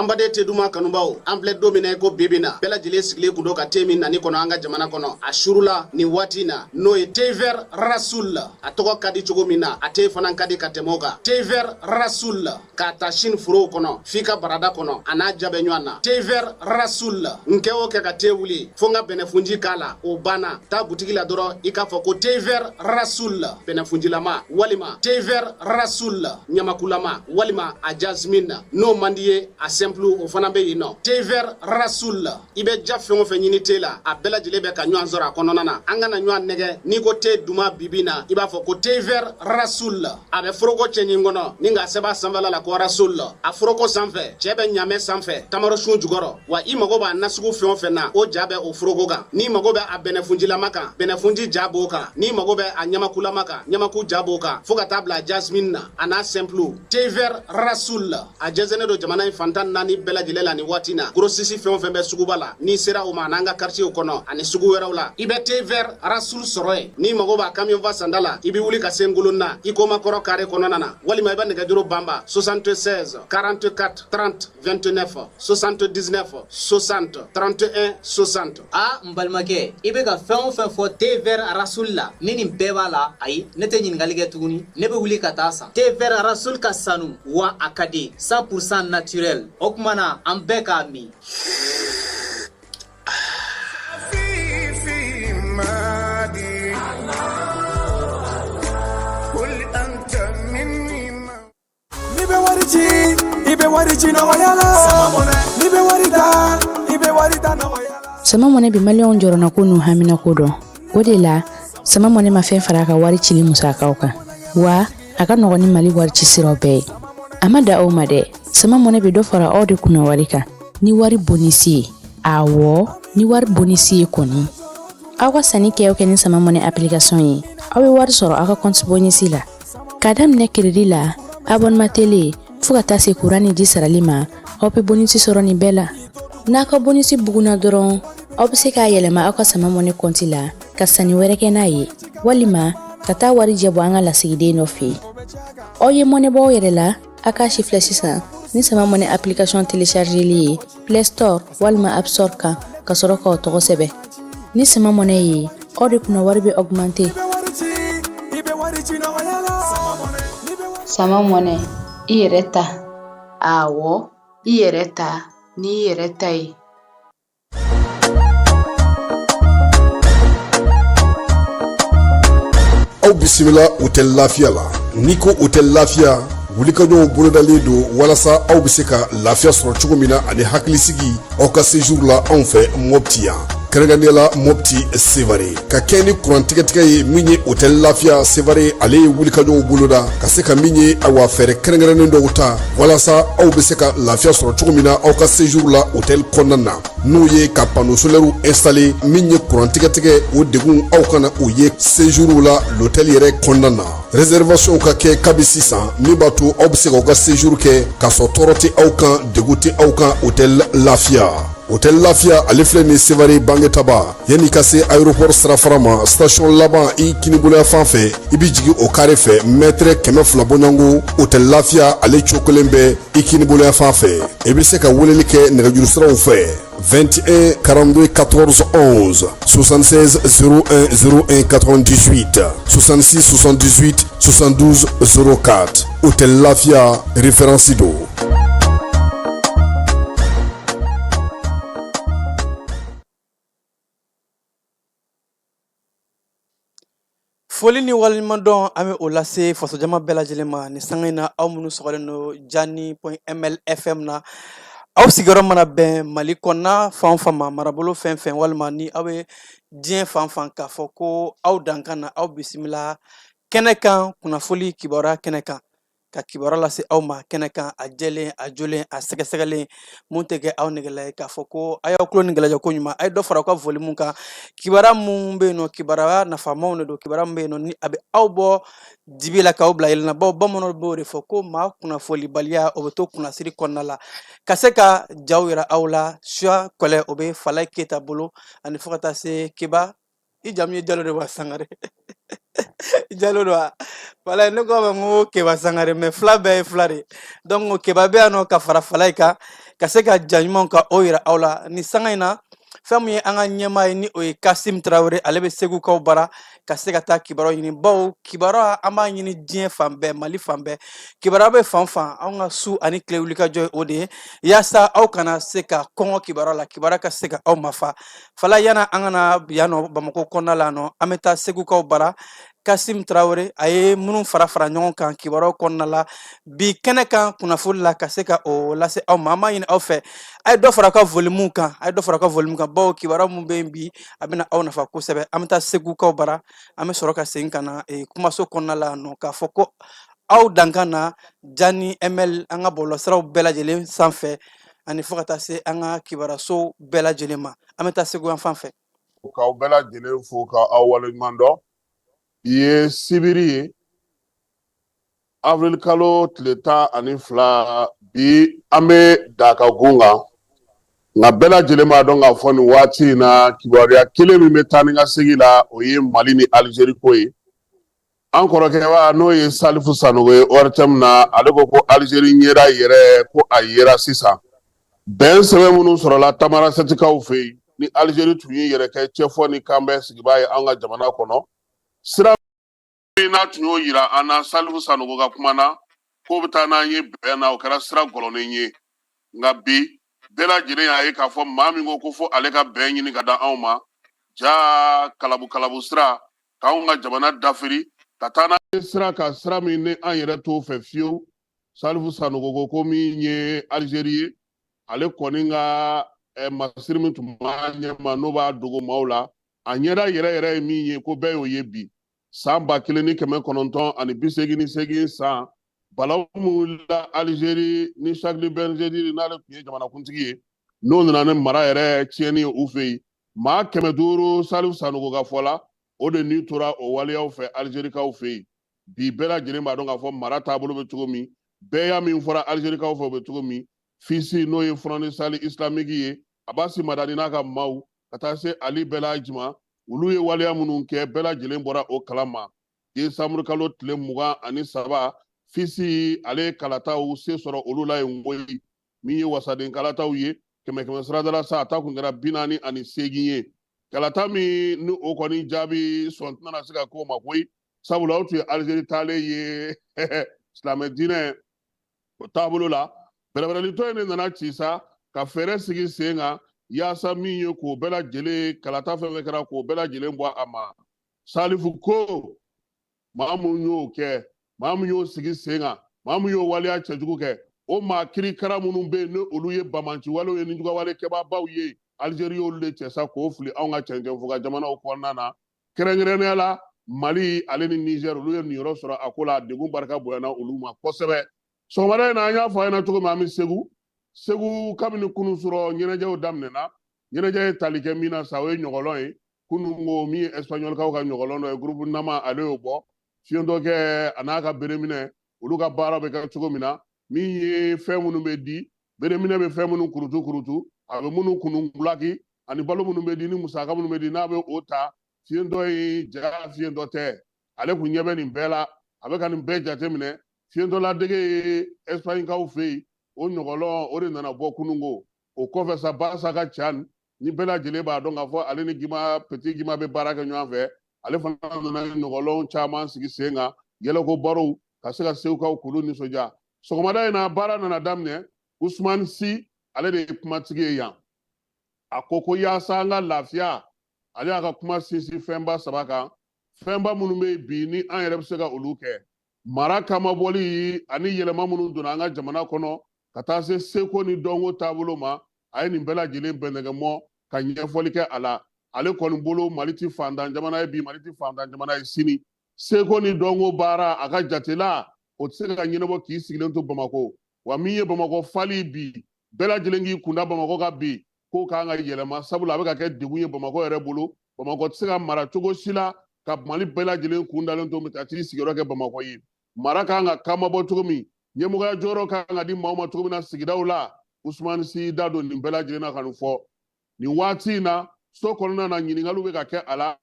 An baden te duman kanubaw, an filɛ don min na i ko bi bi na, bɛɛ lajɛlen sigilen kun don ka te min nani kɔnɔ an ka jamana kɔnɔ a surula nin waati in na, n'o ye thé vert Rasoul. A tɔgɔ ka di cogo min na, a te fana ka di ka tɛmɛ o kan. Thé vert Rasoul, k'a ta Chine forow kɔnɔ f'i ka barada kɔnɔ, a n'a ja bɛ ɲɔgɔn na. Thé vert Rasoul, n kɛ o kɛ ka te wuli fo n ka bɛnɛfunji k'a la, o banna. Taa butigi la dɔrɔn i k'a fɔ ko thé vert Rasoul bɛnɛfunjilama, walima thé vert Rasoul ɲamakulama, walima a jasmine. N'o man di ye, a simple o fana bɛ yen nɔ. Thé vert Rasoul, i bɛ ja fɛn o fɛn ɲini te la, a bɛɛ lajɛlen bɛ ka ɲɔgɔn sɔrɔ a kɔnɔna na. An kana ɲɔgɔn nɛgɛ, n'i ko te duman bibi na, i b'a fɔ ko thé vert Rasoul. A bɛ foroko cɛɲi kɔnɔ ni k'a sɛbɛn a sanfɛla la ko Rasoul. A foroko sanfɛ, cɛ bɛ ɲamɛ sanfɛ tamaro sun jukɔrɔ. Wa i mago b'a nasugu fɛn o fɛn na, o ja bɛ o foroko kan. N'i mago bɛ a bɛnɛfunjilama kan, bɛnɛfunji ja b'o kan. N'i mago bɛ a ɲamakulama kan, ɲamaku ja b'o kan, fo ka taa bila jasmine na, a n'a simple. Thé vert Rasoul, a jɛnsɛnnen don jamana in fan 14 bɛɛ lajɛlen la nin waati na. Grossiste fɛn o fɛn bɛ suguba la, n'i sera o ma, n'an ka quartier kɔnɔ ani sugu wɛrɛw la, i bɛ thé vert Rasoul sɔrɔ yen. N'i mago b'a camion fa sanda la, i bɛ wuli ka se Ngolonna Ikoma kɔrɔ carré kɔnɔna na, walima i bɛ nɛgɛjuru banba 76 44 30 29, 79 60 31 60. A n balimakɛ, i bɛ ka fɛn o fɛn fɔ thé vert Rasoul la, ni nin bɛɛ b'a la, ayi, ne tɛ ɲininkali kɛ tuguni, ne bɛ wuli ka taa san. Thé vert Rasoul ka sanu wa a ka di, 100% naturel. O tuma na an bɛɛ k'a min. N'i bɛ wari ci, i bɛ wari ci nɔgɔya la. N'i bɛ wari ta, i bɛ wari ta nɔgɔya la. Sama Mɔnɛ bɛ maliyɛnw jɔrɔnako n'u haminako dɔn. O de la, Sama Mɔnɛ ma fɛn fara a ka wari cili musakaw kan, wa a ka nɔgɔn ni Mali wari ci siraw bɛɛ ye. A ma da aw ma dɛ, Sama Mɔnɛ bɛ dɔ fara aw de kunna wari kan ni wari bonisi ye. Awɔ, ni wari bonisi ye kɔni. Aw ka sanni kɛ o kɛ ni Sama Mɔnɛ application ye, aw bɛ wari sɔrɔ aw ka compte bonisi la. K'a daminɛ crédit la, abonnement télé, fo ka taa se kuran ni ji sarali ma, aw bɛ bonisi sɔrɔ nin bɛɛ la. N'a ka bonisi bugunna dɔrɔn, aw bɛ se k'a yɛlɛma aw ka Sama Mɔnɛ kɔnti la ka sanni wɛrɛ kɛ n'a ye, walima ka taa warijɛ bɔ an ka lasigiden dɔ fɛ yen. Aw ye mɔnɛ bɔ aw yɛrɛ la, a k'a si filɛ sisan ni Sama Mɔnɛ application téléchargeli ye Play Store walima App Store kan, ka sɔrɔ k'aw tɔgɔ sɛbɛn. Ni Sama Mɔnɛ ye, aw de kunna wari bɛ augmenter. Sama Mɔnɛ, i yɛrɛ ta. Awɔ, i yɛrɛ ta n'i yɛrɛ ta ye. Aw bisimila Hôtel Lafiya la. N'i ko Hôtel Lafiya, wulikajɔw bolodalen don walasa aw bɛ se ka lafiya sɔrɔ cogo min na ani hakilisigi aw ka séjour la anw fɛ Mopti yan, kɛrɛnkɛrɛnnenya la Mopti Sevare. Ka kɛ ni kuran tigɛtigɛ ye min ye, Hôtel Lafiya Sevare ale ye wulikajɔw boloda ka se ka min ye, awa, fɛɛrɛ kɛrɛnkɛrɛnnen dɔw ta walasa aw bɛ se ka lafiya sɔrɔ cogo min na aw ka séjour la hôtel kɔnɔna na, n'o ye ka panneau solaire installer. Min ye kuran tigɛtigɛ, o degun aw kana o ye séjour la l'hôtel yɛrɛ kɔnɔna na. Réservation ka kɛ kabi sisan, min b'a to aw bɛ se k'aw ka séjour kɛ k'a sɔrɔ tɔɔrɔ tɛ aw kan, degun tɛ aw kan. Hôtel Lafiya, Hôtel Lafiya ale filɛ nin Sevare Bangetaba, yanni ka se aéroport sirafara ma, station laban i kiniboloya fan fɛ, i bɛ jigin o carré fɛ, mètre 200 bɔɲɔgɔnko, Hôtel Lafiya ale cokolen bɛ i kiniboloya fan fɛ. I bɛ se ka weleli kɛ nɛgɛjuru siraw fɛ: 21 42 14 11, 76 01 01 98, 66 78 72 04. Hôtel Lafia, référence don. Foli ni waleɲumandɔn, an bɛ o lase fasojama bɛɛ lajɛlen ma nin sanga in na. Aw minnu sɔgɔlen don Jani point ml FM na, aw sigiyɔrɔ mana bɛn Mali kɔnɔna fan o fan ma, marabolo fɛn fɛn, walima ni aw bɛ diɲɛ fan fan, k'a fɔ ko aw dankan na, aw bisimila kɛnɛ kan, kunnafoli kibaruya kɛnɛ kan, ka kibaruya lase aw ma kɛnɛ kan, a jɛlen, a jolen, a sɛgɛsɛgɛlen, mun tɛ kɛ aw negela ye. K'a fɔ ko a y'aw tulo ni gɛlɛjɛ ko ɲuman, a ye dɔ fara aw ka volume kan. Kibaruya mun bɛ yen nɔ, kibaruya nafamaw de don, kibaruya mun bɛ yen nɔ ni a bɛ aw bɔ dibi la k'aw bila yeelen na, bawo bamananw b'o de fɔ ko maa kunnafolibaliya, o bɛ to kunnasiri kɔnɔna la. Ka se ka jaw yira aw la, suya kɔlɛ, o bɛ Falaye Keyita bolo, ani fo ka taa se Keba. I jamu ye Jalo de wa Sangare? Jalo don wa? Falaye, ne ko a ma n ko Keba Sangare, mais fila bɛɛ ye fila de. Donc Keba bɛ yan nɔ ka fara Falaye kan, ka se ka ja ɲumanw ka o yira aw la nin sanga in na. Fɛn min ye an ka ɲɛmaa ye, ni o ye Kasim Tarawele, ale bɛ Segukaw bara ka se ka taa kibaruyaw ɲini, bawo kibaruya an b'a ɲini diɲɛ fan bɛɛ, Mali fan bɛɛ, kibaruya bɛ fan fan. Anw ka su ani tile wulikajɔ ye o de ye, yaasa aw kana se ka kɔngɔ kibaruya la, kibaruya ka se ka aw mafa. Fala, yana an ka na yan nɔ Bamakɔ kɔnɔna la nɔ, an bɛ taa Segukaw bara. Kasim Tarawele, a ye minnu fara fara ɲɔgɔn kan kibaruyaw kɔnɔna la bi kɛnɛ kan kunnafoli la, ka se ka o lase aw ma. An b'a ɲini aw fɛ, a ye dɔ fara aw ka volume kan, a ye dɔ fara aw ka volume kan, bawo kibaruya min bɛ yen bi, a bɛna aw nafa kosɛbɛ. An bɛ taa Segukaw bara, an bɛ sɔrɔ ka segin ka na kumaso kɔnɔna la nɔ, k'a fɔ ko aw dankan na Jani ML, an ka bɔlɔlɔsiraw bɛɛ lajɛlen sanfɛ, ani fo ka taa se an ka kibaruyasow bɛɛ lajɛlen ma. An bɛ taa Segu yan fan fɛ. K'aw bɛɛ lajɛlen fo ka aw waleɲuman dɔn. Bi ye sibiri ye, avril kalo tile 12. Bi an bɛ Dakagun kan, nka bɛɛ lajɛlen b'a dɔn k'a fɔ nin waati in na, kibaruya kelen min bɛ taa ni ka segin la, o ye Mali ni Alizeri ko ye. An kɔrɔkɛba, n'o ye Salifu Sanogo ye ORTM na, ale ko ko Alizeri ɲɛda yɛrɛ, ko a yera sisan. Bɛn sɛbɛn minnu sɔrɔla Tamarasɛtikaw fɛ yen, ni Alizeri tun ye yɛrɛ kɛ cɛfɔ ni kanbɛn sigibaa ye an ka jamana kɔnɔ, sira min n'a tun y'o yira an na, Salifu Sanogo ka kuma na, k'o bɛ taa n'an ye bɛn na, o kɛra sira gɔlɔnnen ye. Nka bi bɛɛ lajɛlen y'a ye k'a fɔ maa min ko ko fo ale ka bɛn ɲini ka da anw ma, ja kalabu kalabu sira k'anw ka jamana dafiri ka taa n'a ye sira kan, sira min ni an yɛrɛ t'o fɛ fiyewu. Salifu Sanogo ko ko min ye Alizeri ye, ale kɔni ka masiri min tun b'a ɲɛma, n'o b'a dogo maaw la, a ɲɛda yɛrɛ yɛrɛ ye min ye, ko bɛɛ y'o ye bi. San 1988 san, balawu min wulila Alizeri ni Chadli Benjedid, n'ale tun ye jamanakuntigi ye, n'o nana ni mara yɛrɛ tiɲɛni ye u fɛ yen, maa 500, Salifu Sanogo ka fɔ la, o de ni tora o waleyaw fɛ Alizerikaw fɛ yen. Bi bɛɛ lajɛlen b'a dɔn k'a fɔ mara taabolo bɛ cogo min, bɛɛya min fɔra Alizerikaw fɛ, o bɛ cogo min. FIS, n'o ye Front de Salut Islamique ye, Abasi Madani n'a ka maaw, ka taa se Ali Bɛlaji ma, olu ye waleya minnu kɛ, bɛɛ lajɛlen bɔra o kalama. Desanburu kalo tile 23, FIS ale ye kalataw se sɔrɔ olu la yen koyi. Min ye wasaden kalataw ye, kɛmɛ kɛmɛ sarada la sa, a ta kun kɛra 48 ye. Kalata min ni o kɔni jaabi sɔn tɛna se ka k'o ma koyi, sabula o tun ye Alizeri taalen ye silamɛ diinɛ o taabolo la. Bɛrɛbɛrɛlitɔ in de nana ci sa ka fɛɛrɛ sigi sen kan, yaasa min ye k'o bɛɛ lajɛlen kalata fɛn fɛn kɛra, k'o bɛɛ lajɛlen bɔ a ma. Salifu ko maa mun y'o kɛ, maa mun y'o sigi sen kan, maa mun y'o waleya cɛjugu kɛ, o maa kirikara minnu bɛ yen, ni olu ye banbaanci walew ye, nijuguya wale kɛbaabaw ye, Alizeri y'olu de cɛ sa k'o fili anw ka cɛncɛnfuga jamanaw kɔnɔna na, kɛrɛnkɛrɛnnenya la Mali ale ni Nizɛri. Olu ye niyɔrɔ sɔrɔ a ko la, degun barika bonyana olu ma kosɛbɛ. Sɔgɔmada in na, an y'a fɔ a ɲɛna cogo min, an bɛ Segu. Segu, kabini kunun sɔrɔ ɲɛnajɛw daminɛna. Ɲɛnajɛ ye tali kɛ min na sa, o ye ɲɔgɔlɔn ye. Kunun ko min ye ɛsipaɲɔlikaw ka ɲɔgɔlɔn dɔ ye, gurupu nama, ale y'o bɔ. Fiyentɔkɛ a n'a ka bereminɛ, olu ka baara bɛ kɛ cogo min na, min ye fɛn minnu bɛ di, bereminɛ bɛ fɛn minnu kurutu kurutu, a bɛ minnu kunu gulaki, ani balo minnu bɛ di ni musaka minnu bɛ di, n'a bɛ o ta. Fiyentɔ ye ja fiyentɔ tɛ, ale kun ɲɛ bɛ nin bɛɛ la, a bɛ ka nin bɛɛ jateminɛ. Fiyentɔ ladege ye ɛsipaɲikaw fɛ yen, o ɲɔgɔlɔn o de nana bɔ kununko. O kɔfɛ sa, Barisa ka can ni bɛɛ lajɛlen b'a dɔn k'a fɔ ale ni Gima Petit Gima bɛ baara kɛ ɲɔgɔn fɛ, ale fana nana ɲɔgɔlɔn caman sigi sen kan, yɛlɛko barow, ka se ka segukaw k'olu nisɔndiya. Sɔgɔmada in na, baara nana daminɛ. Usumani Si, ale de ye kumatigi ye yan. A ko ko yaasa an ka lafiya, ale y'a ka kuma sinsin fɛnba saba kan. Fɛnba minnu bɛ yen bi ni an yɛrɛ bɛ se ka olu kɛ, mara kamabɔli ani yɛlɛma minnu donna an ka jamana kɔnɔ ka taa se seko ni dɔnko taabolo ma, a ye nin bɛɛ lajɛlen bɛnɛgɛmɔ ka ɲɛfɔli kɛ a la. Ale kɔni bolo, Mali tɛ fantan jamana ye bi, Mali tɛ fantan jamana ye sini. Seko ni dɔnko baara, a ka jate la, o tɛ se ka ɲɛnabɔ k'i sigilen to Bamakɔ. Wa min ye Bamakɔ fali bi, bɛɛ lajɛlen k'i kunda Bamakɔ kan bi, k'o kan ka yɛlɛma, sabula a bɛ ka kɛ degun ye Bamakɔ yɛrɛ bolo. Bamakɔ tɛ se ka mara cogo si la ka Mali bɛɛ lajɛlen kun dalen to ka t'i sigiyɔrɔ kɛ Bamakɔ ye. Mara kan ka kamabɔ cogo min, ɲɛmɔgɔya jɔyɔrɔ kan ka di maaw ma cogo min na sigidaw la, Usumani Si da don nin bɛɛ lajɛlen na ka nin fɔ. Nin waati in na, so kɔnɔna na, ɲininkaliw bɛ ka kɛ a la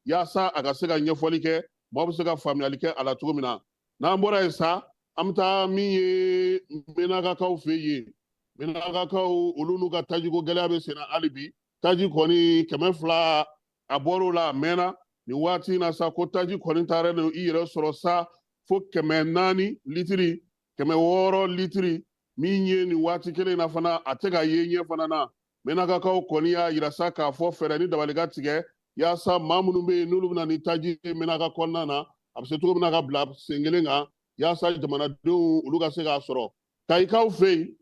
yaasa a ka se ka ɲɛfɔli kɛ, maaw bɛ se ka faamuyali kɛ a la cogo min na. N'an bɔra yen sa, an bɛ taa min ye Menakakaw fɛ yen. Menakakaw, olu n'u ka tajiko gɛlɛya bɛ senna hali bi. Taji kɔni 200, a bɔr'o la a mɛnna. Nin waati in na sa, ko taji kɔni taara i yɛrɛ sɔrɔ sa fo 400 litiri, 600 litiri. Min ye nin waati kelen in na fana, a tɛ ka ye ɲɛ fana na. Menakakaw kɔni y'a yira sa k'a fɔ fɛɛrɛ ni dabali ka tigɛ yaasa maa minnu bɛ yen n'olu bɛna ni taji ye Menaka kɔnɔna na, a bɛ se cogo min na ka bila sen kelen kan yaasa jamanadenw olu ka se k'a sɔrɔ. Kayikaw fɛ yen,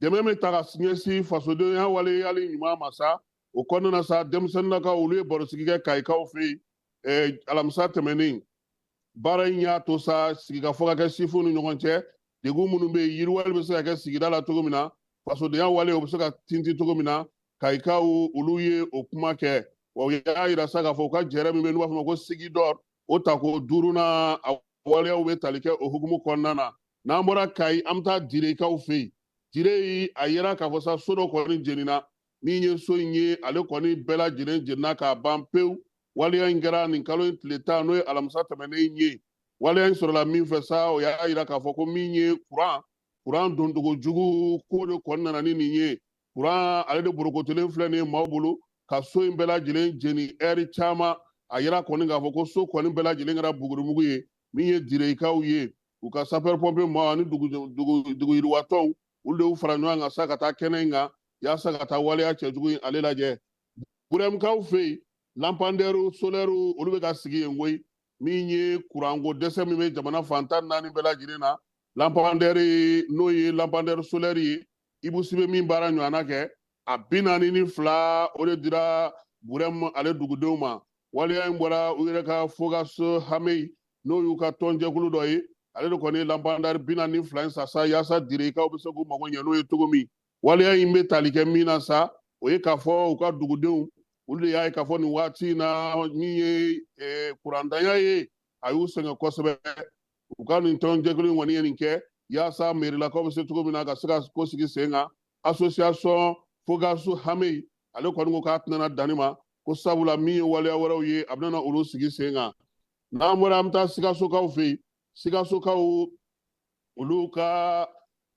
dɛmɛ bɛ ta ka ɲɛsin fasodenya waleyali ɲuman ma sa. O kɔnɔna na sa, denmisɛnninnakaw olu ye barosigi kɛ Kayikaw fɛ yen alamisa tɛmɛnen. Baara in y'a to sa sigikafɔ ka kɛ sifinw ni ɲɔgɔn cɛ, degun minnu bɛ yen, yiriwali bɛ se ka kɛ sigida la cogo min na, fasodenya wale o bɛ se ka tintin cogo min na. Kayikaw olu ye o kuma kɛ. Wa u y'a yira sa k'a fɔ u ka jɛrɛ min bɛ yen n'u b'a fɔ ma ko Sigidɔr, o tako duurunan a waleyaw bɛ tali kɛ o hukumu kɔnɔna na. N'an bɔra Kayi, an bɛ taa Direkaw fɛ yen. Dire, a yera k'a fɔ sa so dɔ kɔni jenina. Min ye so in ye, ale kɔni bɛɛ lajɛlen jenina k'a ban pewu. Waleya in kɛra nin kalo in tile 10, n'o ye alamisa tɛmɛnen ye. Waleya in sɔrɔla min fɛ sa, o y'a yira k'a fɔ ko min ye kuran doncogo jugu ko de kɔni nana ni nin ye. Kuran ale de borokotolen filɛ nin ye maaw bolo ka so in bɛɛ lajɛlen jeni ɛri caman. A yira kɔni k'a fɔ ko so kɔni bɛɛ lajɛlen kɛra bugurimugu ye. Min ye Direkaw ye, u ka sapeur pompier maaw ani dugu yiriwatɔnw, olu de y'u fara ɲɔgɔn kan sa ka taa kɛnɛ in kan yaasa ka taa waleya cɛjugu in ale lajɛ. Burɛmukaw fɛ yen, lampandɛriw solɛriw olu bɛ ka sigi yen koyi. Min ye kuranko dɛsɛ min bɛ jamana fan 14 bɛɛ lajɛlen na, lampandɛri n'o ye lampandɛri solɛri ye, Ibusi bɛ min baara ɲɔgɔnna kɛ, a 42 o de dira Burɛmu ale dugudenw ma. Waleya in bɔra u yɛrɛ ka Fogas Hamei, n'o y'u ka tɔnjɛkulu dɔ ye, ale de kɔni ye lampandɛri 42 in san sa yaasa Direkaw bɛ se k'u mago ɲɛ n'o ye cogo min. Waleya in bɛ tali kɛ min na sa, o ye k'a fɔ u ka dugudenw olu de y'a ye k'a fɔ nin waati in na, min ye kurantanya ye, a y'u sɛgɛn kosɛbɛ. U ka nin tɔnjɛkulu in kɔni ye nin kɛ yaasa merilakaw bɛ se cogo min na ka se ka ko sigi sen kan. Association Fogas Hamei ale kɔni ko k'a tɛna danni ma, ko sabula min ye waleya wɛrɛw ye, a bɛna olu sigi sen kan. N'an bɔra, an bɛ taa Sikasokaw fɛ yen. Sikasokaw olu ka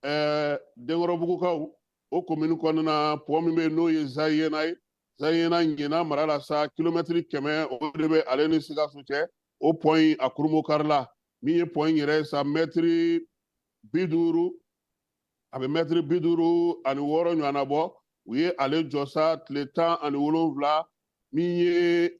Denkɔrɔbugukaw, o komini kɔnɔna, pɔn min bɛ yen n'o ye Zayena ye, Zayena ɲɛna mara la sa, kilomɛtiri 100 o de bɛ ale ni Sikaso cɛ. O pɔn in a kurumo karila. Min ye pɔn in yɛrɛ ye sa, mɛtiri 50, a bɛ mɛtiri 56 ɲɔgɔnna bɔ. U ye ale jɔ sa tile 17. Min ye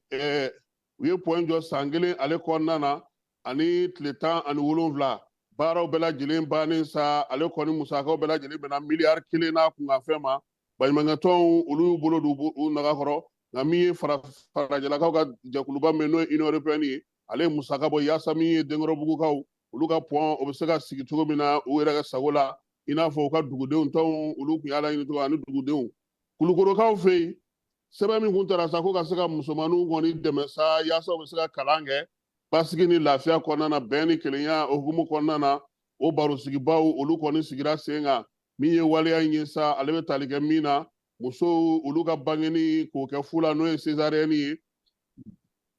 u ye pɔn jɔ san kelen ale kɔnɔna na ani tile 17. Baaraw bɛɛ lajɛlen bannen sa, ale kɔni musakaw bɛɛ lajɛlen bɛnna miliyari 1 n'a kunkanfɛn ma. Baɲumankɛtɔnw olu y'u bolo don u naga kɔrɔ, nka min ye farajɛlakaw ka jɛkuluba min n'o ye Union européenne ye, ale ye musaka bɔ yaasa min ye Denkɔrɔbugukaw olu ka pɔn o bɛ se ka sigi cogo min na u yɛrɛ ka sago la, i n'a fɔ u ka dugudenw tɔnw olu tun y'a laɲini cogo ani dugudenw. Kulukorokaw fɛ yen, sɛbɛn min kun tara sa ko ka se ka musomaninw kɔni dɛmɛ sa yaasa u bɛ se ka kalan kɛ basigi ni lafiya kɔnɔna na, bɛn ni kelenya o hukumu kɔnɔna na, o barosigibaw olu kɔni sigira sen kan. Min ye waleya in ye sa, ale bɛ tali kɛ min na, musow olu ka bangeni k'o kɛ fu la, n'o ye césarienne ye,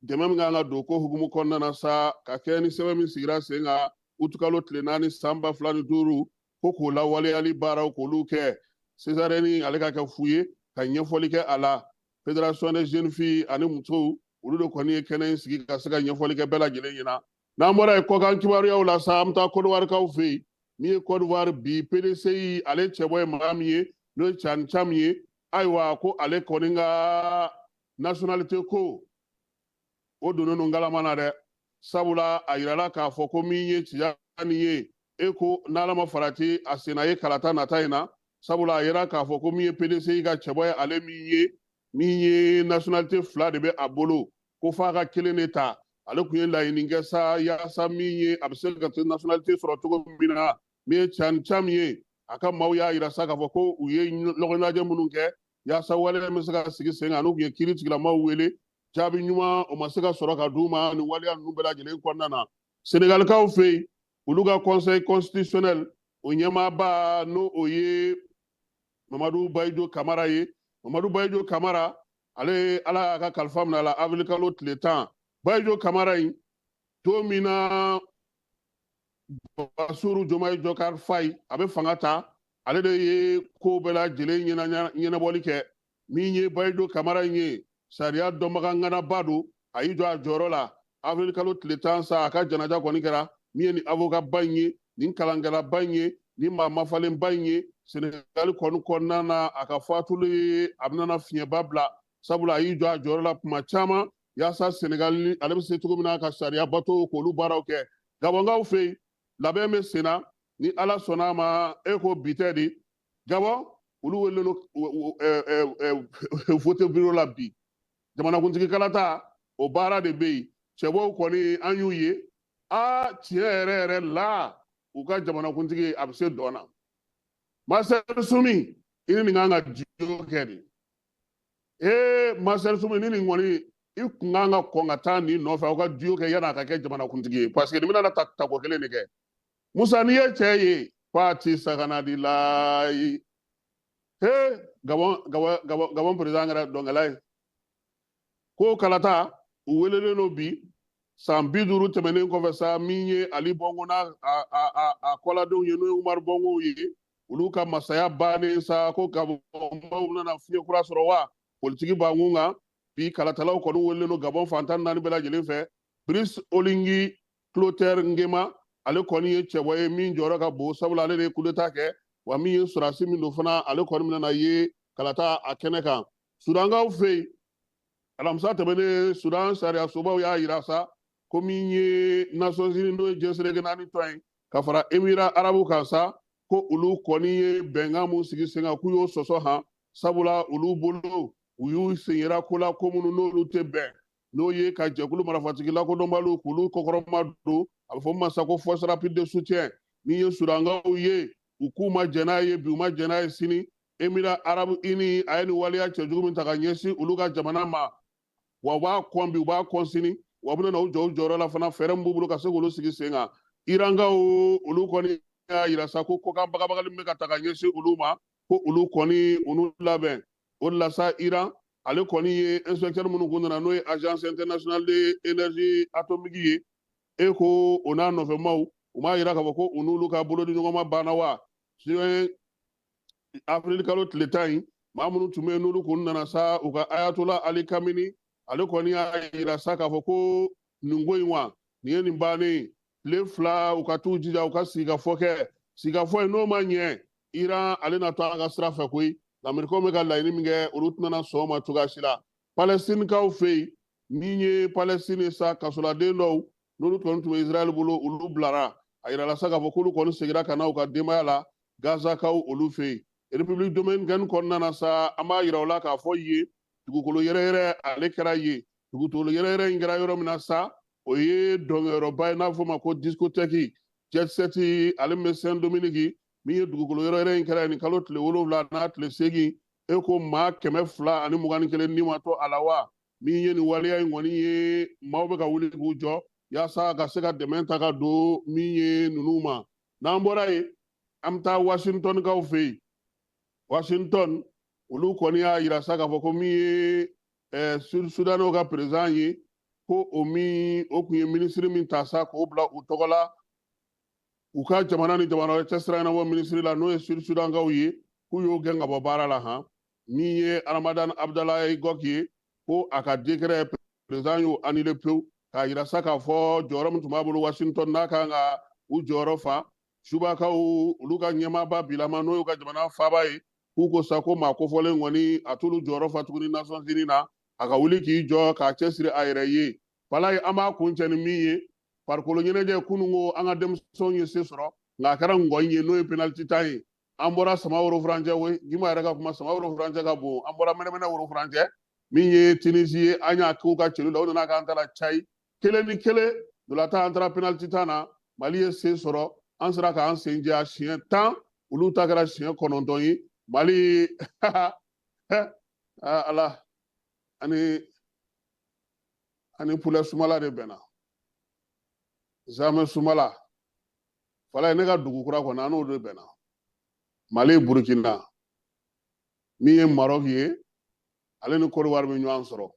dɛmɛ min kan ka don ko hukumu kɔnɔna na sa, ka kɛ ni sɛbɛn min sigira sen kan utukalo tile 4 san 2005, ko k'o lawaleyali baaraw k'olu kɛ, césarienne ale ka kɛ fu ye, ka ɲɛfɔli kɛ a la. Fédération des jeunes filles ani musow olu de kɔni ye kɛnɛ in sigi ka se ka ɲɛfɔli kɛ bɛɛ lajɛlen ɲɛna. N'an bɔra yen, kɔkan kibaruyaw la sa, an bɛ taa Kɔdiwarikaw fɛ yen. Min ye Kɔdiwari bi PDCI ale cɛbɔ ye maa min ye, n'o ye Tidjane Thiam ye, ayiwa ko ale kɔni ka nationalité ko o donnen don ngalama na dɛ, sabula a yirala k'a fɔ ko min ye Tijani ye, e ko n'Ala ma farati a senna ye kalata nata in na, sabula a yira k'a fɔ ko min ye PDCI ka cɛbɔ ye, ale min ye nationalité fila de bɛ a bolo, ko f'a ka kelen de ta. Ale tun ye laɲini kɛ sa yaasa min ye a bɛ se ka nationalité sɔrɔ cogo min na. Min ye Tidjane Thiam ye, a ka maaw y'a yira sa k'a fɔ ko u ye ɲɔgɔn minnu kɛ yaasa waleya bɛ se ka sigi sen kan, n'u tun ye kiiri tigilamaw wele, jaabi ɲuman o ma se ka sɔrɔ ka d'u ma nin waleya ninnu bɛɛ lajɛlen kɔnɔna na. Senegalikaw fɛ yen, olu ka Conseil constitutionnel o ɲɛmaaba, n'o o ye Mamadu Bayijo Kamara ye. Mamadu Bayijo Kamara, ale Ala y'a ka kalifa minɛ a la avril kalo tile 10. Bayijo Kamara in, don min na Basiru Jomayi Jɔkari Fayi a bɛ fanga ta, ale de ye ko bɛɛ lajɛlen ɲɛnabɔli kɛ. Min ye Bayijo Kamara in ye, sariya dɔnbaga ŋanaba don, a y'i jɔ a jɔyɔrɔ la. Avril kalo tile 10 sa, a ka janaja kɔni kɛra. Min ye nin avocat ba in ye, nin kalankɛlaba in ye, nin maa mafalenba in ye Senegali kɔni kɔnɔna na, a ka fatuli a bɛna fiɲɛba bila, sabula a y'i jɔ a jɔyɔrɔ la kuma caman yaasa Senegali ale bɛ se cogo min na ka sariya bato k'olu baaraw kɛ. Gabɔnkaw fɛ yen, labɛn bɛ sen na. Ni Ala sɔnna a ma, e ko bi tɛ de, Gabɔn olu welelen don vote bureau la bi. Jamanakuntigi kalata o baara de bɛ yen. Cɛbɔw kɔni, an y'u ye a tiɲɛ yɛrɛ yɛrɛ la, u ka jamanakuntigi a bɛ se dɔn na. Marcel Sumi, i ni nin kan ka duo kɛ de. Ee Marcel Sumi, ni nin kɔni i kun kan ka kɔn ka taa nin nɔfɛ, aw ka duo kɛ yan'a ka kɛ jamanakuntigi ye, parce que nin bɛna ta tako kelen de kɛ. Musa, n'i ye cɛ ye Pati Sakanadi layi, he Gabɔn, Gabɔn, Gabɔn, Gabɔn président kɛra dɔnkɛla ye ko kalata u welelen don bi, san 50 tɛmɛnen kɔfɛ sa. Min ye Ali Bɔngo n'a a kɔladenw ye, n'o ye Umaru Bɔngo ye, olu ka masaya bannen sa, ko Gabɔnbaw nana fiɲɛ kura sɔrɔ wa politiki b'an kan bi. Kalatalaw kɔni welelen don Gabɔn fan 14 bɛɛ lajɛlen fɛ. Brice Oligui Clotaire Nguema, ale kɔni ye cɛbɔ ye min jɔyɔrɔ ka bon, sabula ale de ye coup d'état kɛ, wa min ye sɔrɔdasi min don fana, ale kɔni bɛna ye kalata a kɛnɛ kan. Sudankaw fɛ yen, alamisa tɛmɛnen, Sudan sariya sobaw y'a yira sa ko min ye Nations Unies, n'o ye diɲɛ seleke naani tɔn ye, ka fara Émirats arabes kan sa, ko olu kɔni ye bɛnkan mun sigi sen kan, k'u y'o sɔsɔ han, sabula olu bolo u y'u sen yira ko la, ko minnu n'olu tɛ bɛn, n'o ye ka jɛkulu marifatigi lakodɔnbaliw k'olu kɔkɔrɔma don, a bɛ fɔ min ma sa ko Force rapide de soutien. Min ye Sudankaw ye, u k'u ma jɛn n'a ye bi, u ma jɛn n'a ye sini. Émirats arabes unis a ye nin waleya cɛjugu min ta ka ɲɛsin olu ka jamana ma, wa u b'a kɔn bi, u b'a kɔn sini, wa u bɛna u jɔ u jɔyɔrɔ la fana, fɛɛrɛ min b'u bolo ka se k'olu sigi sen kan. Irankaw, olu kɔni y'a yira sa ko kɔkan bagabagali min bɛ ka ta ka ɲɛsin olu ma, ko olu kɔni u n'u labɛn. O de la sa, Iran ale kɔni ye inspecteur minnu kun nana, n'o ye Agence internationale de énergie atomique ye, e ko o n'a nɔfɛmaw, u m'a yira k'a fɔ ko u n'olu ka bolodi ɲɔgɔnma banna wa. Avril kalo tile 10 in, maa minnu tun bɛ yen n'olu kun nana sa, u ka Ayatollah Ali Khamenei, ale kɔni y'a yira sa k'a fɔ ko nin ko in wa, nin ye nin bannen tile 2, u ka t'u jija u ka sigikafɔ kɛ. Sigikafɔ in n'o ma ɲɛ, Iran ale na to a ka sira fɛ koyi. Lamerikaw bɛ ka laɲini min kɛ, olu tɛna sɔn o ma cogoya si la. Palɛstinikaw fɛ yen, min ye Palɛstini sa, kasoladen dɔw n'olu kɔni tun bɛ Israɛl bolo, olu bilara. A yirala sa k'a fɔ k'olu kɔni seginna ka na u ka denbaya la Gazakaw olu fɛ yen. République dominicaine kɔnɔna na sa, an b'a yira u la k'a fɔ yen dugukolo yɛrɛyɛrɛ ale kɛra yen. Dugukolo yɛrɛyɛrɛ in kɛra yɔrɔ min na sa, o ye dɔnkɛyɔrɔba ye n'a fɔ o ma ko discothèque Jet Set, ale min bɛ Saint Dominique. Min ye dugukolo yɛrɛyɛrɛ in kɛra nin kalo tile 7 n'a tile 8, e ko maa 221 ni ma to a la wa. Min ye nin waleya in kɔni ye, maaw bɛ ka wuli k'u jɔ yaasa ka se ka dɛmɛ ta ka don min ye ninnu ma. N'an bɔra yen, an bɛ taa Washington kaw fɛ yen. Washington, olu kɔni y'a yira sa k'a fɔ ko min ye Sudanɛw ka président ye, ko o min o tun ye minisiri min ta sa k'o bila u tɔgɔ la u ka jamana ni jamana wɛrɛ cɛsira ɲɛnabɔ minisiri la, n'o ye Sud Sudankaw ye, k'u y'o gɛn ka bɔ baara la han. Min ye Ramadan Abdalayi Gɔk ye, ko a ka décret, président y'o annulé pewu, k'a yira sa k'a fɔ jɔyɔrɔ min tun b'a bolo Washington, n'a kan ka u jɔyɔrɔ fa. Subakaw, olu ka ɲɛmaaba bilama, n'o y'u ka jamana faaba ye, k'u ko sa ko maa kofɔlen kɔni a t'olu jɔyɔrɔ fa tuguni Nations Unies na, a ka wuli k'i jɔ k'a cɛsiri a yɛrɛ ye. Falaye, an b'a kuncɛ ni min ye, farikolo ɲɛnajɛ, kununko an ka denmisɛnw ye se sɔrɔ, nka a kɛra ngɔn ye, n'o ye penalty tan ye. An bɔra sama woro furancɛ koyi, Jima yɛrɛ ka kuma, sama woro furancɛ ka bon. An bɔra mɛnɛmɛnɛ woro furancɛ, min ye Tunisie ye, an y'a k'u ka celu la, o nana k'an ta la cayi 1-1. Ntolatan, an taara penalty tan na, Mali ye se sɔrɔ, an sera k'an sen jɛya siɲɛ 10, olu ta kɛra siɲɛ 9 ye. Mali, ala ani poulet sumala de bɛnna, zamɛ sumala. Falaye, ne ka dugu kura kɔnɔ, an n'o de bɛnna. Mali, Burukina, min ye Maroc ye, ale ni Côte d'Ivoire bɛ ɲɔgɔn sɔrɔ.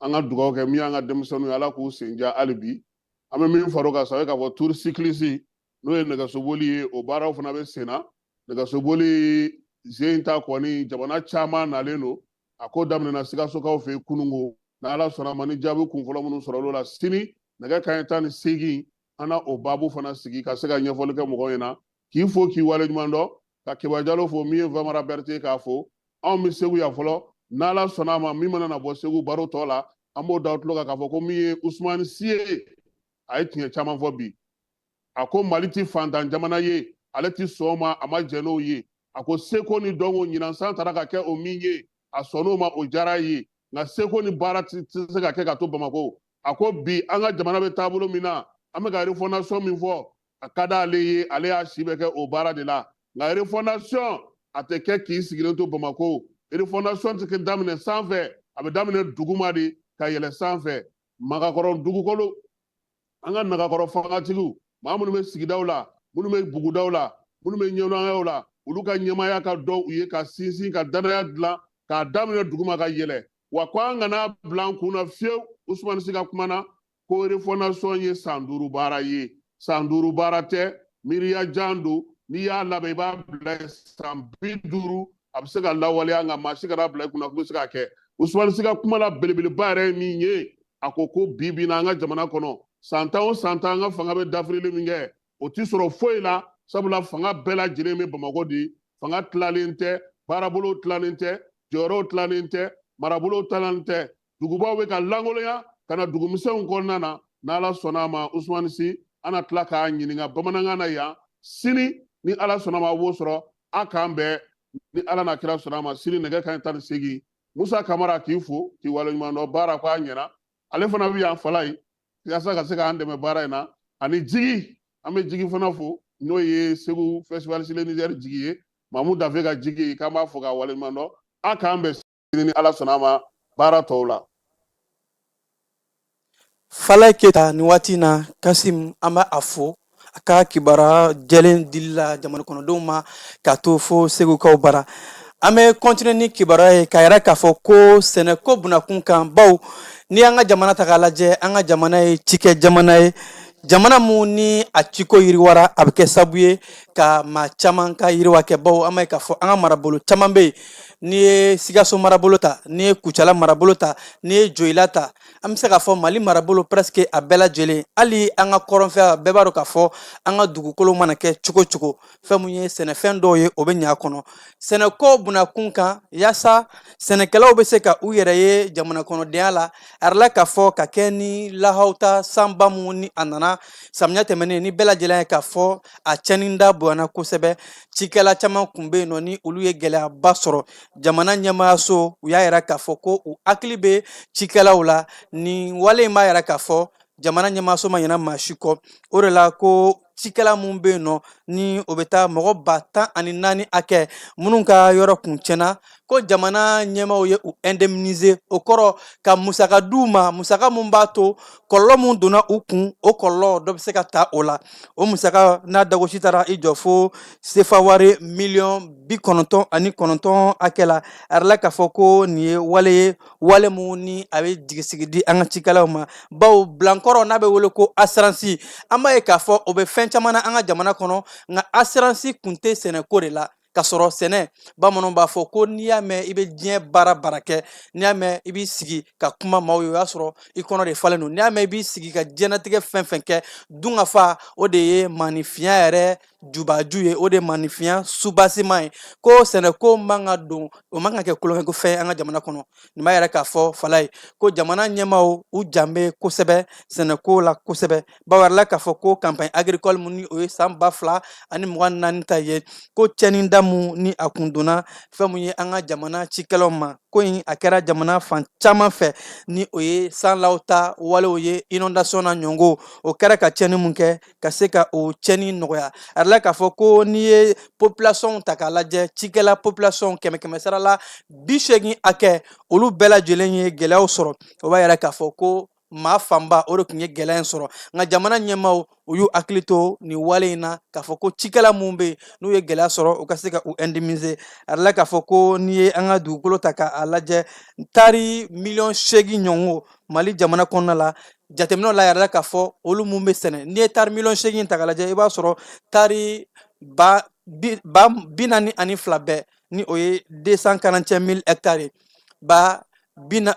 An ka dugawu kɛ min y'an ka denmisɛnninw ye, Ala k'u sen diya hali bi. An bɛ min far'o kan sa, o ye k'a fɔ Tour cycliste, n'o ye nɛgɛsoboli ye, o baaraw fana bɛ sen na. Nɛgɛsoboli zen ta kɔni, jamana caman nalen don. A ko daminɛna Sikasokaw fɛ yen kununko. N'Ala sɔnna ma, ni jaabi kunfɔlɔ minnu sɔrɔ l'o la, sini nɛgɛ kanɲɛ 18, an na o baabu fana sigi ka se ka ɲɛfɔli kɛ mɔgɔw ɲɛna. K'i fo, k'i waleɲuman dɔn, ka Keba Jalo fo, min ye Vamara Berete k'a fo. Anw bɛ Segu yan fɔlɔ. N'Ala sɔnna a ma, min mana na bɔ Segu baro tɔ la, an b'o da tulo kan k'a fɔ ko min ye Usumani Si ye, a ye tiɲɛ caman fɔ bi. A ko Mali ti fantan jamana ye, ale ti sɔn o ma, a ma jɛn n'o ye. A ko seko ni dɔnko, ɲinan san taara ka kɛ o min ye, a sɔnn'o ma, o diyara a ye, nka seko ni baara tɛ se ka kɛ ka to Bamakɔ. A ko bi an ka jamana bɛ taabolo min na, an bɛ ka refondation min fɔ, a ka d'ale ye, ale y'a si bɛɛ kɛ o baara de la, nka refondation a tɛ kɛ k'i sigilen to Bamakɔ. Refondation tɛ kɛ daminɛ sanfɛ, a bɛ daminɛ duguma de ka yɛlɛ sanfɛ. Magakɔrɔ dugukolo, an ka nagakɔrɔ fangatigiw, maa minnu bɛ sigidaw la, minnu bɛ bugudaw la, minnu bɛ ɲɛnamaya la, olu ka ɲɛmaaya ka dɔn u ye, ka sinsin ka danaya dilan k'a daminɛ duguma ka yɛlɛ. Wa ko an kana bila an kun na fiyewu, Usumani Si ka kuma na, ko refondation ye san 5 baara ye. San 5 baara tɛ, miiriya jan don. N'i y'a labɛn, i b'a bila san 50, a bɛ se ka lawaleya, nka maa si kana bila i kunna k'o bɛ se ka kɛ. Usumani Si ka kuma la belebeleba yɛrɛ ye min ye, a ko ko bi bi na, an ka jamana kɔnɔ, san 10 o san 10, an ka fanga bɛ dafirili min kɛ, o ti sɔrɔ foyi la, sabula fanga bɛɛ lajɛlen bɛ Bamakɔ de. Fanga tilalen tɛ, baarabolow tilalen tɛ, jɔyɔrɔw tilalen tɛ, marabolow tilalen tɛ. Dugubaw bɛ ka lankolonya ka na dugumisɛnw kɔnɔna na. N'Ala sɔnna a ma, Usumani Si, an na tila k'a ɲininka bamanankan na yan sini. Ni Ala sɔnna a ma, a b'o sɔrɔ. A k'an bɛn ni Ala n'a kira sɔnna a ma sini nɛgɛ kanɲɛ 18. Musa Kamara, k'i fo, k'i waleɲuman dɔn. Baara ko a ɲɛna, ale fana bɛ yan Falaye yaasa ka se k'an dɛmɛ baara in na. Ani Jigi, an bɛ Jigi fana fo, n'o ye Segu Festival sur le Niger jigi ye, Mamu Dafe ka Jigi, k'an b'a fo k'a waleɲuman dɔn. A k'an bɛn sini ni Ala sɔnna a ma baara tɔw la. Falaye Keyita, nin waati in na, Kasim, an b'a a fo a ka kibaruya jɛlen dili la jamana kɔnɔdenw ma k'a to fo Segukaw bara. An bɛ continuer ni kibaruya ye k'a yira k'a fɔ ko sɛnɛko bunakun kan, bawo n'i y'an ka jamana ta k'a lajɛ, an ka jamana ye cikɛ jamana ye, jamana mun ni a ciko yiriwara, a bɛ kɛ sababu ye ka maa caman ka yiriwa kɛ, bawo an b'a ye k'a fɔ an ka marabolo caman bɛ yen. N'i ye Sikaso marabolo ta, n'i ye Kucala marabolo ta, n'i ye Joyila ta, an bɛ se k'a fɔ Mali marabolo presque a bɛɛ lajɛlen, hali an ka kɔrɔnfɛ, bɛɛ b'a dɔn k'a fɔ an ka dugukolo mana kɛ cogo cogo, fɛn mun ye sɛnɛfɛn dɔw ye, o bɛ ɲa a kɔnɔ. Sɛnɛko bunakun kan, yaasa sɛnɛkɛlaw bɛ se ka u yɛrɛ ye jamana kɔnɔdenya la, a yirala k'a fɔ ka kɛ ni lahawuta sanba mun ni a nana samiya tɛmɛnen, ni bɛɛ lajɛlen ye k'a fɔ a cɛnni da bonyana kosɛbɛ. Cikɛla caman kun bɛ yen nɔ ni olu ye gɛlɛyaba sɔrɔ. Jamana ɲɛmaayaso, u y'a yira k'a fɔ ko u hakili bɛ cikɛlaw la. Nin wale in b'a yira k'a fɔ jamana ɲɛmaayaso ma ɲinɛ maa si kɔ. O de la ko cikɛla mun bɛ yen nɔ ni o bɛ taa mɔgɔ 14,000 hakɛ minnu ka yɔrɔ kun tiɲɛna, ko jamana ɲɛmaaw ye u indemniser, o kɔrɔ ka musaka d'u ma, musaka mun b'a to kɔlɔlɔ mun donna u kun, o kɔlɔlɔ dɔ bɛ se ka ta o la. O musaka n'a dagosi taara i jɔ fo sefa wari miliyɔn 99 hakɛ la. A yirala k'a fɔ ko nin ye wale ye, wale mun ni a bɛ jigisigi di an ka cikɛlaw ma, bawo bilankɔrɔ n'a bɛ wele ko assurance, an b'a ye k'a fɔ o bɛ fɛn caman na an ka jamana kɔnɔ, nka assurance kun tɛ sɛnɛko de la. K'a sɔrɔ sɛnɛ, bamananw b'a fɔ ko n'i y'a mɛn i bɛ diɲɛ baara baara kɛ, n'i y'a mɛn i b'i sigi ka kuma maaw ye, o y'a sɔrɔ i kɔnɔ de falen don. N'i y'a mɛn i b'i sigi ka diɲɛnatigɛ fɛn fɛn kɛ, dunkafa o de ye maaninfinya yɛrɛ jubaju ye, o de ye maaninfinya subasima ye. Ko sɛnɛko man ka don, o man ka kɛ tulonkɛ fɛn an ka jamana kɔnɔ. Nin b'a yira k'a fɔ, Falaye, ko jamana ɲɛmaaw u jan bɛ kosɛbɛ sɛnɛko la kosɛbɛ, bawo la k'a fɔ ko campagne agricole mun ni o ye san 2024 ta ye, ko cɛnida mun ni a kun donna fɛn mun ye an ka jamana cikɛlaw ma, ko in a kɛra jamana fan caman fɛ, ni o ye sanlaw ta walew ye, inondation na ɲɔngo, o kɛra ka cɛnni mun kɛ, ka se ka o cɛnni nɔgɔya. A yirala k'a fɔ ko n'i ye population ta k'a lajɛ, cikɛla population kɛmɛ kɛmɛ sara la 80 hakɛ, olu bɛɛ lajɛlen ye gɛlɛyaw sɔrɔ. O b'a yira k'a fɔ ko maa fanba o de tun ye gɛlɛya in sɔrɔ. Nka jamana ɲɛmaaw u y'u hakili to nin wale in na k'a fɔ ko cikɛla minnu bɛ yen n'u ye gɛlɛya sɔrɔ, u ka se ka u indemniser. A yirala k'a fɔ ko n'i ye an ka dugukolo ta k'a lajɛ, tari miliyɔn 8 ɲɔgɔn Mali jamana kɔnɔna la, jateminɛw la yirala k'a fɔ olu mun bɛ sɛnɛ. N'i ye tari miliyɔn 8 ta k'a lajɛ, i b'a sɔrɔ tari ba ba 42 bɛɛ, ni o ye 241 000 hectares ye, ba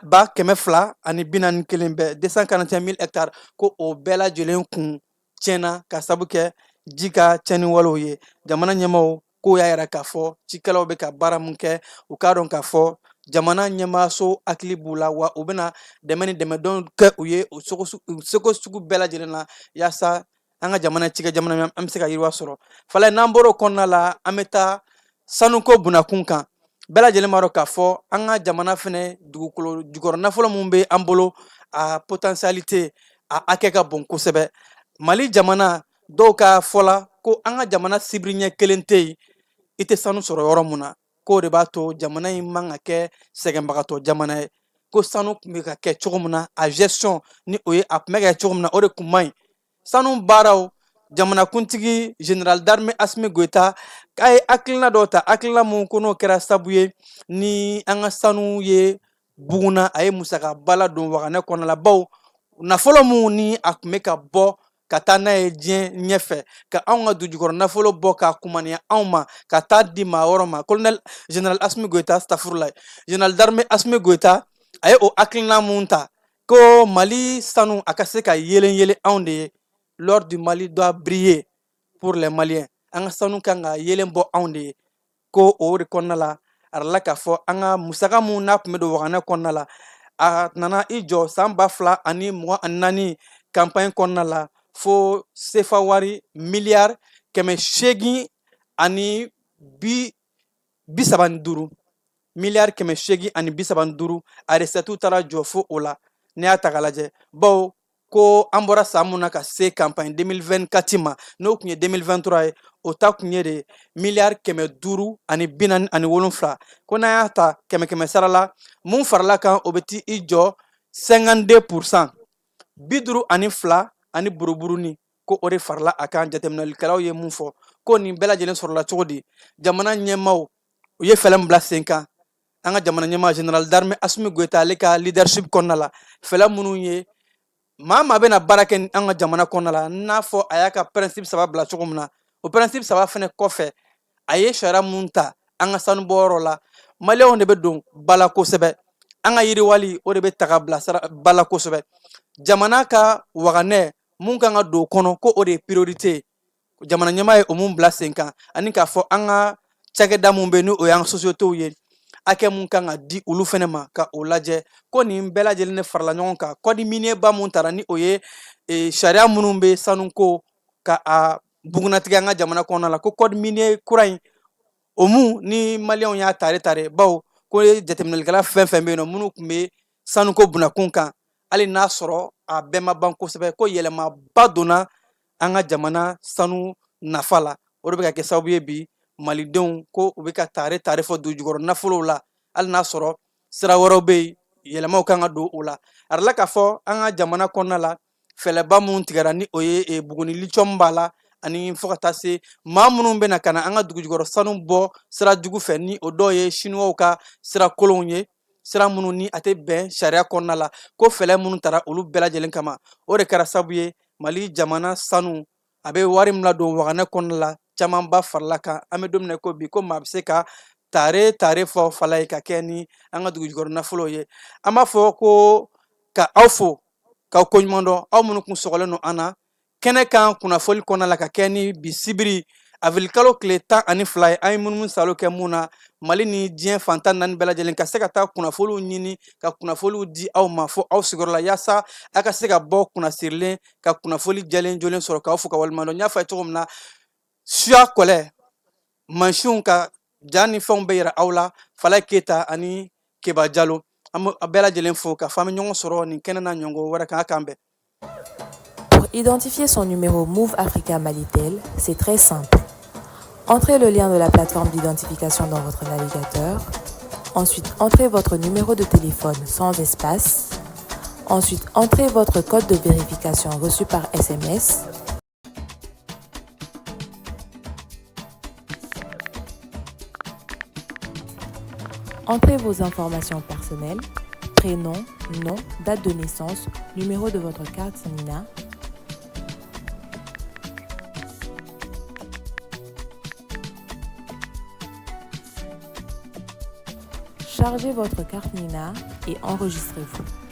ba 241 bɛɛ, 241 000 hectares, ko o bɛɛ lajɛlen kun tiɲɛna ka sabu kɛ ji ka tiɲɛni walew ye. Jamana ɲɛmaaw k'o y'a yira k'a fɔ cikɛlaw bɛ ka baara mun kɛ, u k'a dɔn k'a fɔ jamana ɲɛmaaso hakili b'u la, wa u bɛna dɛmɛ ni dɛmɛdon kɛ u ye u seko sugu bɛɛ lajɛlen na, yaasa an ka jamana cikɛ jamana an bɛ se ka yiriwa sɔrɔ. Fala, n'an bɔra o kɔnɔna la, an bɛ taa sanuko bunakun kan. Bɛɛ lajɛlen b'a dɔn k'a fɔ an ka jamana fɛnɛ dugukolo jukɔrɔ nafolo mun bɛ an bolo, a potentialité a hakɛ ka bon kosɛbɛ. Mali jamana, dɔw ka fɔ la ko an ka jamana sibiri ɲɛ kelen tɛ yen i tɛ sanu sɔrɔ yɔrɔ mun na, k'o de b'a to jamana in man ka kɛ sɛgɛnbagatɔ jamana ye. Ko sanu tun bɛ ka kɛ cogo min na, a gestion ni o ye a tun bɛ kɛ cogo min na, o de kun man ɲi. Sanu baaraw, jamanakuntigi général d'armée Assimi Goïta k'a ye hakilina dɔw ta, hakilina mun ko n'o kɛra sabu ye ni an ka sanu ye buguna, a ye musakaba ladon waganɛ kɔnɔ la, bawo nafolo mun ni a tun bɛ ka bɔ ka taa n'a ye diɲɛ ɲɛfɛ, ka anw ka dugujukɔrɔ nafolo bɔ k'a kumaniya anw ma ka taa di maa wɛrɛ ma. Colonel général Assimi Goïta, stafurulayi, général d'armée Assimi Goïta, a ye o hakilina mun ta ko Mali sanu a ka se ka yelen yelen anw de ye, l'or du Mali doit briller pour les Maliens, an ka sanu kan ka yelen bɔ anw de ye. Ko o de kɔnɔna la, a la k'a fɔ an ka musaka mun n'a tun bɛ don waganɛ kɔnɔna la, a nana i jɔ san 2024 campagne kɔnɔna la fo sefa wari miliyari 835, miliyari 835, a recette taara jɔ fo o la. N'i y'a ta k'a lajɛ, bawo ko an bɔra san mun na ka se campagne 2024 ma, n'o tun ye 2023 ye, o ta tun ye de miliyari 547. Ko n'an y'a ta kɛmɛ kɛmɛ sara la, mun farala kan, o bɛ ti i jɔ 52%, 52 ani buruburuni, ko o de farala a kan. Jateminɛlikɛlaw ye mun fɔ, ko nin bɛɛ lajɛlen sɔrɔla cogo di? Jamana ɲɛmaaw u ye fɛɛrɛ min bila sen kan, an ka jamana ɲɛmaa général d'armée Assimi Goïta, ale ka leadership kɔnɔna la, fɛɛrɛ minnu ye maa maa bɛna baara kɛ an ka jamana kɔnɔna la, n'a fɔ a y'a ka principe saba bila cogo min na, o principe saba fɛnɛ kɔfɛ, a ye sariya mun ta an ka sanubɔyɔrɔ la, maliyɛnw de bɛ don ba la kosɛbɛ, an ka yiriwali o de bɛ ta ka bila ba la kosɛbɛ. Jamana ka waganɛ mun kan ka don o kɔnɔ, ko o de ye priorité ye, jamana ɲɛmaa ye o mun bila sen kan, ani k'a fɔ an ka cakɛda mun bɛ yen ni o y'an ka sociétés ye, hakɛ mun kan ka di olu fɛnɛ ma ka o lajɛ, ko nin bɛɛ lajɛlen de farala ɲɔgɔn kan. Code minier ba mun tara, ni o ye sariya minnu bɛ sanuko ka a bugunnatigɛ an ka jamana kɔnɔna la, ko code minier kura in, o mun ni maliyɛnw y'a tare tare, bawo ko jateminɛlikɛla fɛn fɛn bɛ yen nɔ minnu tun bɛ sanuko bunakun kan, hali n'a sɔrɔ a bɛɛ ma ban kosɛbɛ, ko yɛlɛmaba donna an ka jamana sanu nafa la. O de bɛ ka kɛ sababu ye bi malidenw ko u bɛ ka tare tare fɔ dugujukɔrɔ nafolow la, hali n'a sɔrɔ sira wɛrɛw bɛ yen, yɛlɛmaw kan ka don o la. A la k'a fɔ an ka jamana kɔnɔna la, fɛlɛba minnu tigɛra, ni o ye Buguni lithium b'a la, ani fo ka taa se maa minnu bɛna ka na an ka dugujukɔrɔ sanu bɔ sira jugu fɛ, ni o dɔw ye siniwaw ka sira kolonw ye, sira minnu ni a tɛ bɛn sariya kɔnɔna la, ko fɛlɛ minnu tara olu bɛɛ lajɛlen kama, o de kɛra sababu ye Mali jamana sanu a bɛ wari min ladon waganɛ kɔnɔna la. Camanba farala kan. An bɛ don min na ko bi, ko maa bɛ se ka tare tare fɔ Falaye ka kɛ ni an ka dugujukɔrɔ nafolo ye. An b'a fɔ ko ka aw fo k'aw koɲuman dɔn, aw minnu kun sɔgɔlen don an na kɛnɛ kan kunnafoli kɔnɔna la, ka kɛ ni bi sibiri avril kalo tile 12 ye. An ye munumunu salo kɛ mun na Mali ni diɲɛ fan 14 bɛɛ lajɛlen, ka se ka taa kunnafoliw ɲini ka kunnafoliw di aw ma fo aw sigiyɔrɔ la, yaasa aw ka se ka bɔ kunnasirilen ka kunnafoli jɛlen jolen sɔrɔ. K'aw fo ka waleɲuman dɔn. N y'a fɔ a ye cogo min na, suya kɔlɛ mansinw ka ja ni fɛnw bɛ yira aw la. Falaye Keyita ani Keba Jalo, an bɛ bɛɛ lajɛlen fo k'a fɔ an bɛ ɲɔgɔn sɔrɔ nin kɛnɛ na ɲɔgɔn wɛrɛ kan. A k'an bɛn. Pour identifier son numéro Moov Africa Malitel, c'est très simple. Entrez le lien de la plateforme d'identification dans votre navigateur. Ensuite, entrez votre numéro de téléphone sans espace. Ensuite, entrez votre code de vérification reçu par SMS. Entrez vos informations personnelles, prénom, nom, date de naissance, numéro de votre carte NINA. Chargez votre carte NINA et enregistrez-vous.